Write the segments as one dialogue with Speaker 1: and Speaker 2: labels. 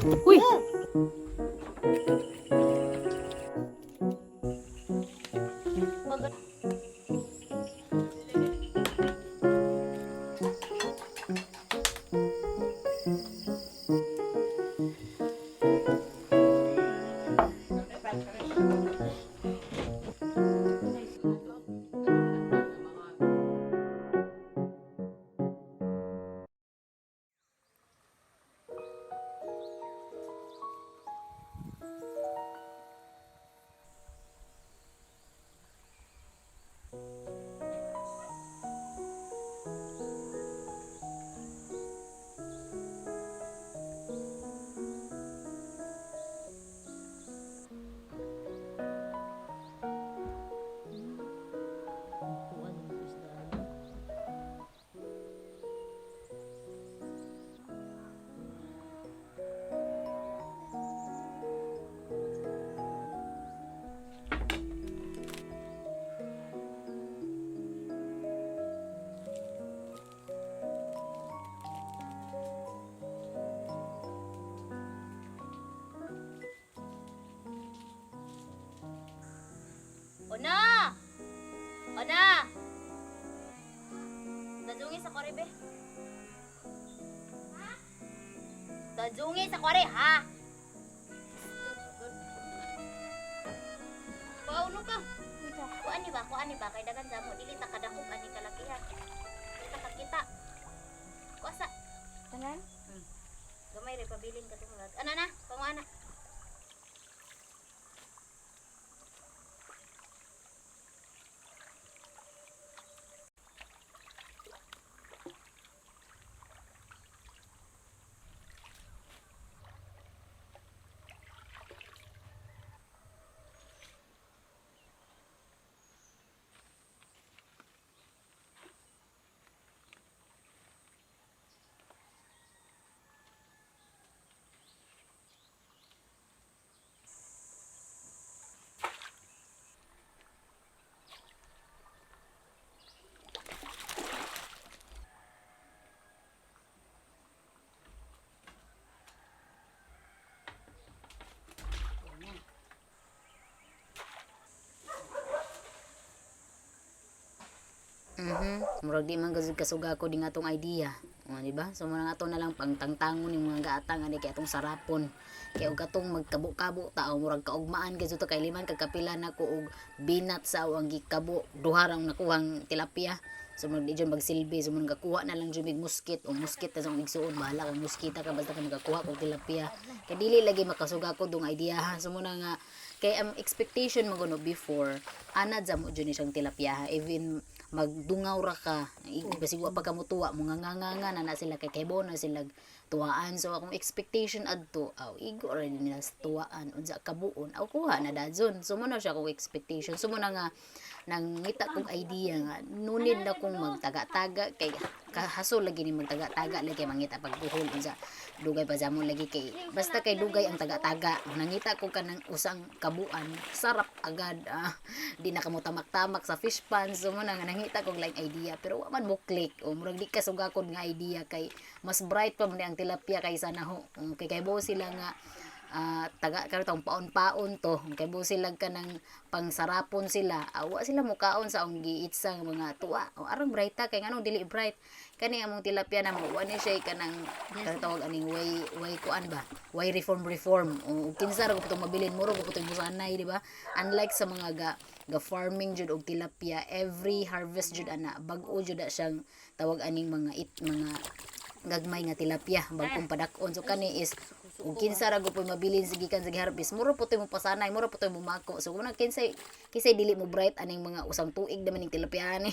Speaker 1: Uy!
Speaker 2: Ona! Ona! Dajungi sa kore, be. Dajungi sa kore, ha? Pauno ka. Kuan ni ba? Kuan ni ba? Kay dagan sa mo. Dili ta kadakop ani kalakihan. Dili ta kakita. Kuasa.
Speaker 3: Tanan?
Speaker 2: Gamay re pabilin ka tungod. Ana na, panguana.
Speaker 1: Murag di man gazud kasuga ko di nga atong idea. O, di ba? So mura nga ato na lang pangtangtangon yung mga gaatang ani kay atong sarapon. Kay og katong magkabo-kabo ta o murag kaugmaan gazud to kay liman kag kapila na ko og binat sa ang gikabo duha ra ang nakuhang tilapia. So murag di jud magsilbi, so murag gakuha na lang jud mig muskit o muskit ta sa akong igsuon, bahala kang muskita ka basta ka makakuha og tilapia. Kay dili lagi makasuga ko dong idea ha. So muna nga kay ang expectation mo kuno before anad sa mo jud ni siyang tilapia ha. Even magdungaw ra ka, basig wa pa ka motuwa mo nga nga nga nga na na sila kay kebo na sila tuwaan. So akong expectation adto aw igo ra din nila sa tuwaan unsa kabuon aw kuha na dazon. So mo na siya akong expectation. So mo na nga nangita kog idea nga no need na kong magtaga-taga kay kahasol lagi ni magtaga-taga lagi kay mangita pagbuhol unsa dugay pa jamo lagi kay basta kay dugay ang taga-taga. Nangita ko kanang usang kabuan, sarap agad, di na kamo tamak-tamak sa fish pan. So mo na nga nangita kog laing idea pero wa man mo click o murag di ka sugakon nga idea kay mas bright pa man ni ang tilapia kaysa naho. Kay kay sila nga taga karon tong paon-paon to kay buo sila kanang pangsarapon sila, awa sila mukaon sa ang giitsa nga mga tuwa o arang brighta kay nganong dili bright kani among tilapia na mo wa ni siya kanang kanang tawag aning way way kuan ba, way reform reform o kinsa ra gud mabilin muro gud pud busanay, di ba? Unlike sa mga ga ga farming jud og tilapia, every harvest jud ana bag-o jud na siyang tawag aning mga it mga gagmay nga tilapia bagong padak-on. So kani is ug kinsa ra gud po'y mabilin sa gikan sa giharvest, muro po to'y mo pasanay, muro po to'y mo mako. So kuna kinsay kinsay dili mo bright aning mga usang tuig naman ning tilapia ani.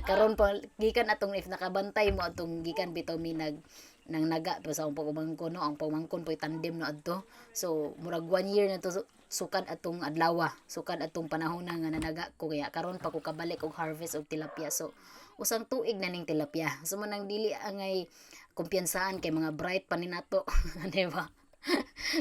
Speaker 1: Karon pa gikan atong if nakabantay mo atong gikan bitaw mi nag nang naga pa sa akong pag-umangkon, no, ang pag-umangkon po'y tandem no adto. So murag 1 year na to sukad atong adlaw, sukad atong panahon na nga nanaga ko, kaya karon pa ko kabalik og harvest og tilapia. So usang tuig na ning tilapia. So mo nang dili angay kumpiyansaan kay mga bright pa ni nato, di ba?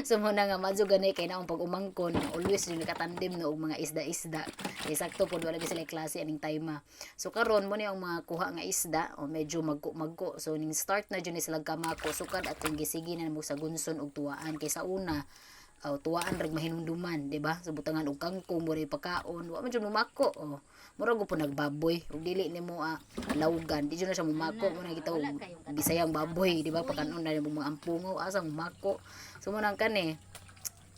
Speaker 1: So mo na nga madyo gani kay naong pag umangkon always yung nakatandem no og mga isda-isda. Kay sakto pod wala gyud sila klase aning time. So karon mo ni ang mga kuha nga isda o medyo magko-magko. So ning start na jud ni sila kamako sukad atong gisigi na mo sa gunson og tuwaan kay sa una aw tuwaan rag mahinumduman, di ba? So butangan og kangkong mo pakaon, wa man jud mumako oh. Murag po nagbaboy ug dili nimo lawgan, di jud na siya mumako mo na kita og Bisayang baboy, di ba? Pakanon na nimo mga ampungaw, asa mumako. So mo nang kani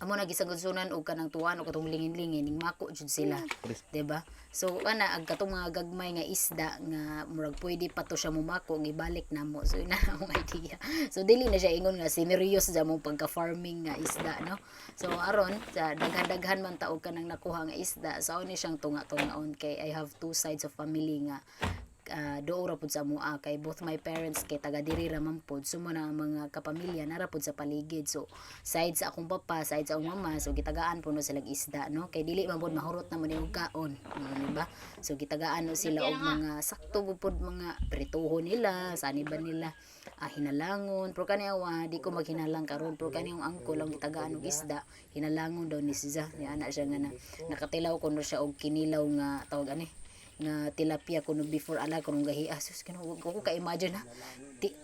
Speaker 1: amo na gisagudsunan og kanang tuwan og katong lingin-lingin ning mako jud sila, di ba? So ana ang katong mga gagmay nga isda nga murag pwede pa to siya mumako, gibalik namo. So ina akong idea. So dili na siya ingon nga serious sa mong pagka farming nga isda, no? So aron sa daghan-daghan man taog kanang nakuha nga isda, so ni siyang tunga-tungaon kay I have two sides of family nga duo ra pud sa amoa kay both my parents kay taga diri ra man pud. So mo na ang mga kapamilya nara pud sa paligid. So side sa akong papa, side sa akong mama, so gitagaan po no sila isda, no? Kay dili man pud mahurot na mo ni og kaon, no, di ba? So gitagaan no sila og mga sakto gud pud mga prituho nila, saniban nila hinalangon. Pero kani awa di ko maghinalang karon, pero kani ang angko lang gitagaan og isda, hinalangon daw ni siya ni ana siya nga na nakatilaw kuno siya og kinilaw nga tawag ani nga tilapia kuno before ala kuno gahi. Ah, sus, kano ko ka-imagine ha.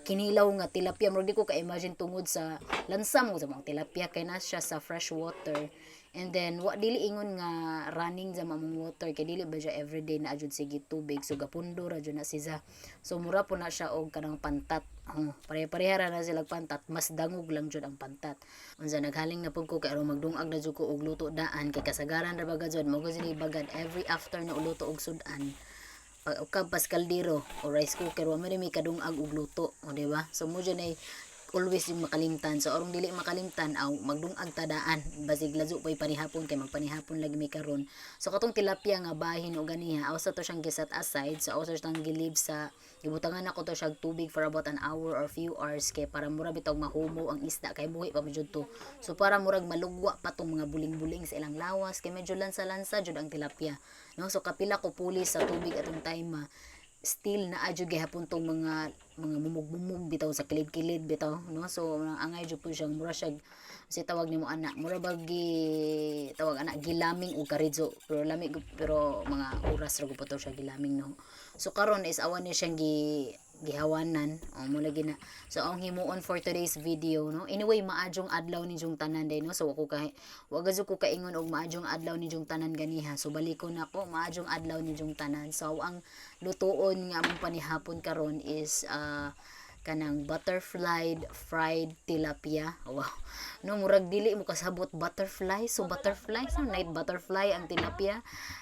Speaker 1: Kinilaw nga tilapia, murag di ko ka-imagine tungod sa lansa mo sa mga tilapia kay na siya sa fresh water. And then wa dili ingon nga running sa mamong water kay dili ba siya everyday na jud sige tubig. So gapundo ra jud na siya. So mura po na siya og kanang pantat. Oh, pare-pareha ra na sila pantat, mas dangog lang jud ang pantat. Unsa, naghaling na pud ko kay aron magdungag na jud ko og luto daan kay kasagaran ra bagad jud mo gud bagad every after na uluto og sudan pag ukab pas kaldero o rice cooker, wa man may kadungag og luto o, di ba? So mo dyan ay always yung makalimtan. So arong dili makalimtan aw magdungag tadaan basig lazo pay panihapon kay magpanihapon lagi mi karon. So katong tilapia nga bahin o ganiha, aw sa to siyang giset aside. So aw sa siyang gilib sa gibutangan nako to siya tubig for about an hour or few hours kay para mura bitaw mahumo ang isda kay buhi pa jud to. So para murag malugwa pa tong mga buling-buling sa ilang lawas kay medyo lansa-lansa jud ang tilapia, no? So kapila ko puli sa tubig atong time still naa jud gihapon tong mga mumug-mumug bitaw sa kilid-kilid bitaw, no? So angay jud po siyang mura siya si tawag nimo ana mura bag gi tawag ana gilaming og karidso, pero lami pero mga oras ra gud po to siya gilaming, no? So karon is awan ni siyang gihawanan o mo lagi na. So ang himuon for today's video, no? Anyway, maadjong adlaw ninyong tanan day, no? So ako kay wa gazud ko kaingon og maadjong adlaw ninyong tanan ganiha. So baliko na ko, maadjong adlaw ninyong tanan. So ang lutuon nga among panihapon karon is kanang butterfly fried tilapia. Wow, no? Murag dili mo kasabot butterfly. So butterfly, so night butterfly ang tilapia,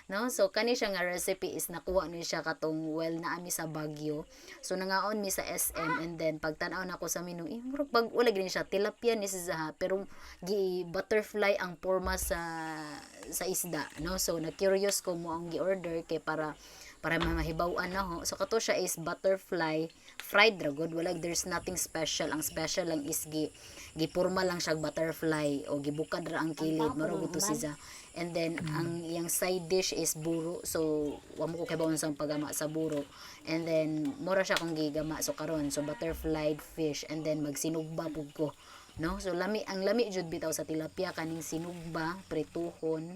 Speaker 1: no? So kani siya nga recipe is nakuha ni siya katong well naami sa Baguio. So nangaon mi sa SM and then pagtan-aw nako sa menu, eh, murag bag-o lagi ni siya, tilapia ni siya pero gi butterfly ang porma sa isda, no? So na curious ko mo ang gi-order kay para mahibaw-an na ho. So kato siya is butterfly fried ra gud, wala, there's nothing special. Ang special lang is gi gipurma lang siya butterfly o gibukad ra ang kilid, maro gud to siya. And then ang iyang side dish is buro. So wa mo ko kay sa paggama sa buro. And then mura siya kung gigama. So karon, so butterfly fish and then magsinugba pud ko, no? So lami, ang lami jud bitaw sa tilapia kaning sinugba, prituhon.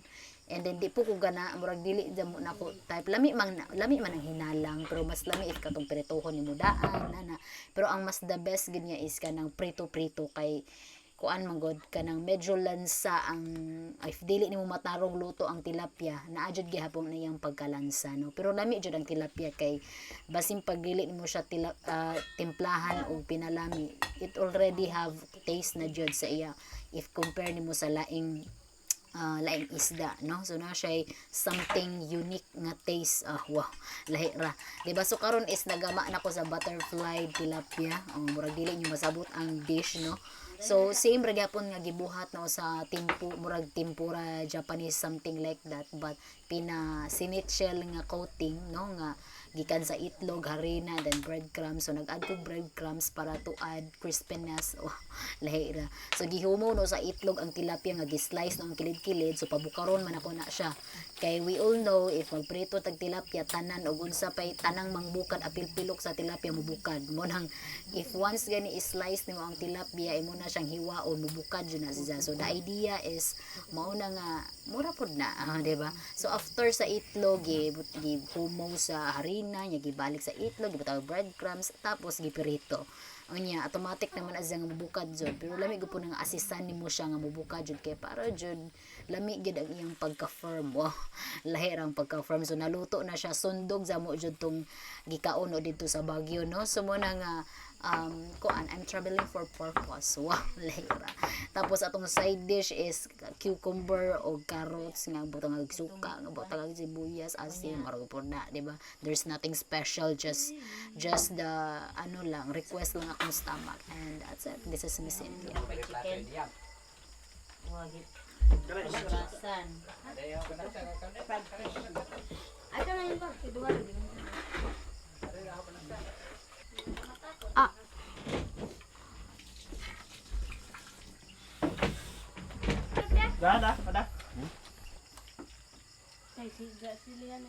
Speaker 1: And then di po ko gana, murag dili jud mo nako type. Lami man ang hinalang pero mas lami if katong prituhon nimo daan nana. Pero ang mas the best gid niya is kanang prito-prito kay kuan man god kanang medyo lansa ang if dili nimo matarong luto ang tilapia, naa jud gihapon na iyang pagkalansa, no? Pero lami jud ang tilapia kay basin pag dili nimo siya timplahan og pinalami, it already have taste na jud sa iya if compare nimo sa laing isda, no? So na siya something unique nga taste. Ah, wow, lahi ra, di ba? So karon is nagama na ko sa butterfly tilapia. Oh, murag dili nyo masabot ang dish, no? So same ra gyapon nga gibuhat, no, sa timpu, murag tempura Japanese, something like that, but pina sinitchel nga coating, no, nga Gikan sa itlog, harina, then breadcrumbs. So nag-add ko breadcrumbs para to add crispiness. Oh, lahi ra. So gihumo no sa itlog ang tilapia nga gi-slice no ang kilid-kilid. So pabukaron man ako na siya. Kay we all know, if magprito tag tilapia, tanan og unsa pay tanang mangbukad, apil pilok sa tilapia, mubukad. Mo nang if once gani i-slice nimo ang tilapia, imo na siyang hiwaon, mubukad jud na siya. So the idea is mao na nga mura pud na, ah, di ba? So after sa itlog, gi humo sa harina nya, gibalik sa itlog, gibutang breadcrumbs, tapos gipirito. Unya automatic naman as nga mubukad jud, pero lami gyud po nang asisan nimo siya nga mubukad jud kay para jud lami gyud ang iyang pagka-firm. Wow, lahi ra ang pagka-firm. So naluto na siya, sundog sa mo jud tong gikaon no didto sa Baguio, no. So mo na nga kuan, I'm traveling for purpose. Wow, lahi ra. Tapos atong side dish is cucumber o carrots nga butang og suka, nga butang og sibuyas, asin, mao ra na, di ba? There's nothing special, just the ano lang, request lang akong stomach and that's it. This is Miss Cynthia.
Speaker 2: Chicken. Wagi. Pagurasan. Fried fish. Ay, na yun ba? Kiduha.
Speaker 1: Ah.
Speaker 3: Ada, ada.
Speaker 2: Ay, siga sila yan.